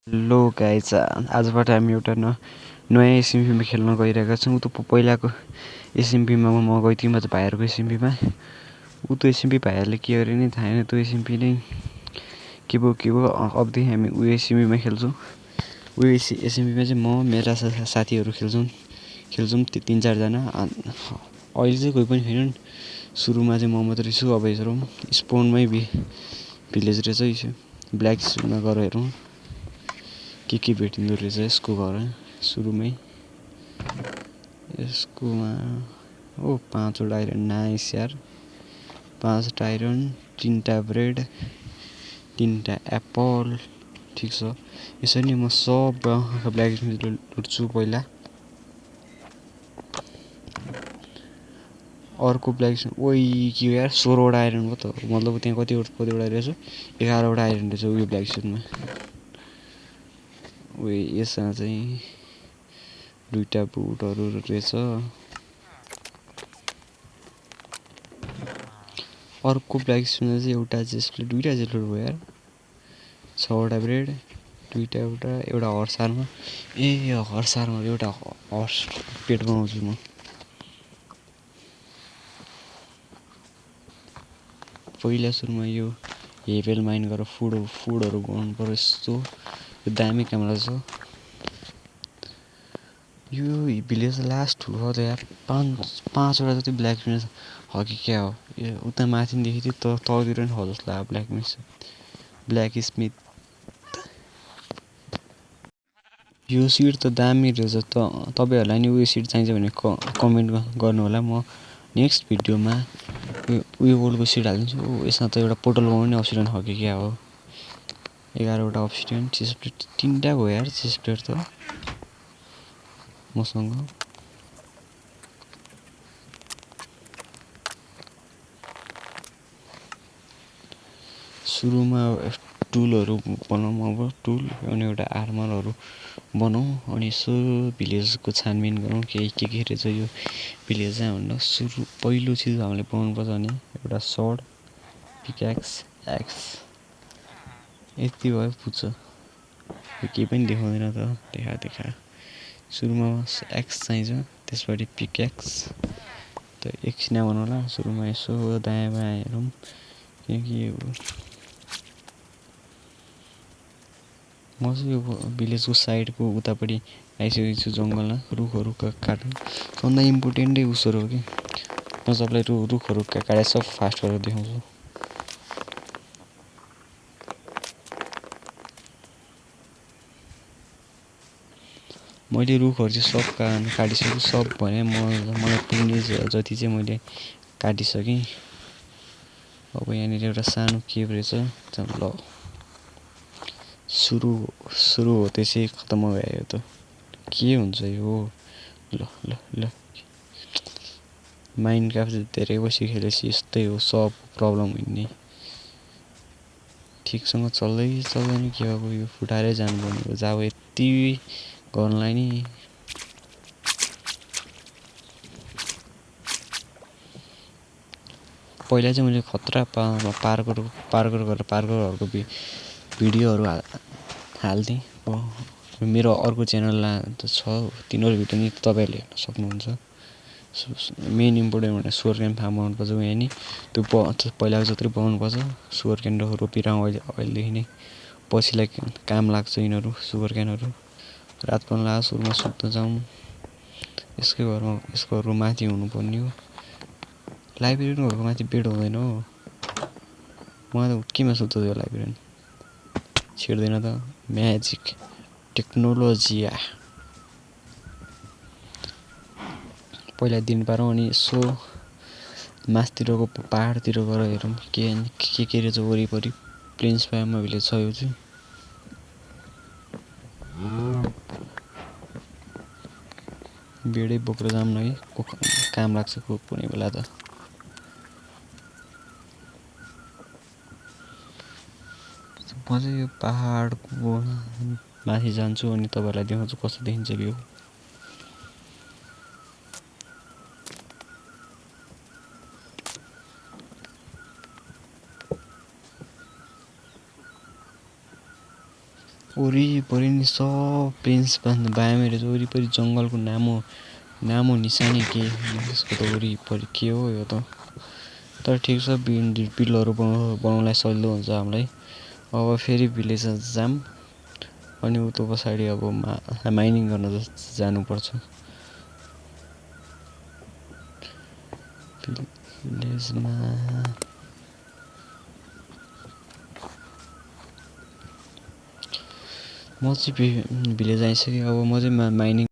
लो guys आजबाट हामी एउटा नयाँ एसएमपीमा खेल्न गइरहेका छौँ। त पहिलाको एसएमपीमा म गएको थिएँ भाइहरूको एसएमपीमा। त एसएमपी भाइहरूले के गरे नै थाहा छैन। त्यो एसएमपी नै के भयो अबदेखि हामी उयो एसएमपीमा खेल्छौँ। उयो एसएमपीमा चाहिँ म मेरा साथीहरू खेल्छौँ 3-4 जना। अहिले चाहिँ कोही पनि छैनन्। सुरुमा चाहिँ म मात्रै छु। अब हेरौँ स्पोनमै भिलेज रहेछ ब्ल्याक स्टोनमा गएर हेरौँ के भेटिँदो रहेछ यसको घर सुरुमै। यसकोमा 5वटा आइरन नाइस यार। 5वटा आइरन, 3टा ब्रेड, 3टा एप्पल। ठिक छ। यसरी नै म सब ब्ल्याक स्मिथ लुट्छु पहिला। अर्को ब्ल्याक स्मिथ के हो यार 16वटा आइरन भयो त। मतलब त्यहाँ कतिवटा रहेछ 11वटा आइरन रहेछ उयो ब्ल्याक स्मिथमा। यसमा चाहिँ 2टा बुटहरू रहेछ। अर्को ब्ल्याक स्मिथमा चाहिँ एउटा चेस्टप्लेट 2टा चेस्टप्लेट भयो यार। 6वटा ब्रेड, 2टा एउटा हर्स आर्मर। हर्स आर्मर एउटा हर्स पेट बनाउँछु म। पहिला सुरुमा यो हेभेल माइन गरेर फुडहरू बनाउनु पर्यो। यस्तो यो दामी क्यामेरा छ। यो भिलेज लास्ट ठुलो छ यार। 5वटा जति ब्ल्याक स्मिथ हो कि क्या हो। उता माथिदेखि थियो तलतिर नि हो जस्तो लाग्यो ब्ल्याक स्मिथ। यो सिट त दामी रहेछ। तपाईँहरूलाई नि उयो सिट चाहिन्छ भने कमेन्ट गर्नु होला। म नेक्स्ट भिडियोमा उयो वर्ल्डको सिट हालिदिन्छु। यसमा त एउटा पोर्टल बनाउने अप्सन हो कि क्या हो। 11वटा अप्सन चेस्टप्लेट 3टा हो यार चेस्टप्लेट त मसँग। सुरुमा टुलहरू बनाउँ। अब टुल अनि एउटा आर्मरहरू बनाउँ। अनि यसो भिलेजको छानबिन गरौँ के रहेछ यो भिलेजमा भनेर। पहिलो चिज हामीले बनाउनुपर्छ भने एउटा सर्ड, पिक्याक्स, एक्स। यति भयो पुग्छ। यो केही पनि देखाउँदैन त देखा। सुरुमा एक्स चाहिन्छ, त्यसपछि पिक्याक्स। त एकछिन बनाउँ होला। सुरुमा यसो दायाँ बायाँ हेरौँ के हो। म चाहिँ यो भिलेजको साइडको उतापट्टि आइसकेको छु जङ्गलमा। रुखहरू काट्नु सबभन्दा इम्पोर्टेन्टै उसहरू हो कि। म सबलाई रुखहरू काटेर सब फास्ट गरेर देखाउँछु। मैले रुखहरू चाहिँ सब काटिसकेँ। सब भने मलाई पुग्ने जति चाहिँ मैले काटिसकेँ। अब यहाँनिर एउटा सानो केभ रहेछ। ल सुरु होते चाहिँ खतम हो गयो त के हुन्छ यो। ल माइनक्राफ्ट धेरै बसी खेलेपछि यस्तै हो। सब प्रब्लम हुने ठिकसँग चल्दैन के अब यो फुटाएरै जानुपर्ने हो। जब यति गर्नलाई नि पहिला चाहिँ मैले खतरा पार्करहरूको भिडियोहरू हाल्थेँ। मेरो अर्को च्यानल त छ। तिनीहरू भिडियो नि तपाईँहरूले हेर्न सक्नुहुन्छ। मेन इम्पोर्टेन्ट भनेर सुगर क्यान फार्म बनाउनुपर्छ यहाँ नि। त्यो पहिलाको जत्रै बनाउनुपर्छ। सुगर क्यान रोपिरहँ अहिलेदेखि नै। पछिलाई काम लाग्छ यिनीहरू सुगर क्यानहरू। रात पर्न लाग्यो सुरुमा सुत्न जाउँ। यसको घरको माथि हुनुपर्ने हो। लाइब्रेरीको घरको माथि बेड हुँदैन हो। मलाई त केमा सुत्छ त्यो लाइब्रेरी छिर्दैन त। म्याजिक टेक्नोलोजिया पहिला दिन पारौँ। अनि यसो माथितिरको पाहाडतिर गएर हेरौँ के रहेछ वरिपरि। प्लेन्स फार्ममा भिलेज छ यो चाहिँ। बेडै बोकेर जाऊँ न है काम लाग्छ कुनै बेला त। म चाहिँ यो पाहाडको माथि जान्छु अनि तपाईँहरूलाई देखाउँछु कस्तो देखिन्छ भ्यू। वरिपरि नि सब प्लेन्स बायाँ मेरो वरिपरि जङ्गलको नामो निशानी के यसको त वरिपरि के हो यो त। तर ठिक छ पिलहरू बनाउनलाई सजिलो हुन्छ हामीलाई। अब फेरि भिलेज जाम अनि उतो पछाडि अब माइनिङ गर्न जानुपर्छ। भिलेजमा म चाहिँ भिलेज आइसकेँ। अब म चाहिँ माइनिङ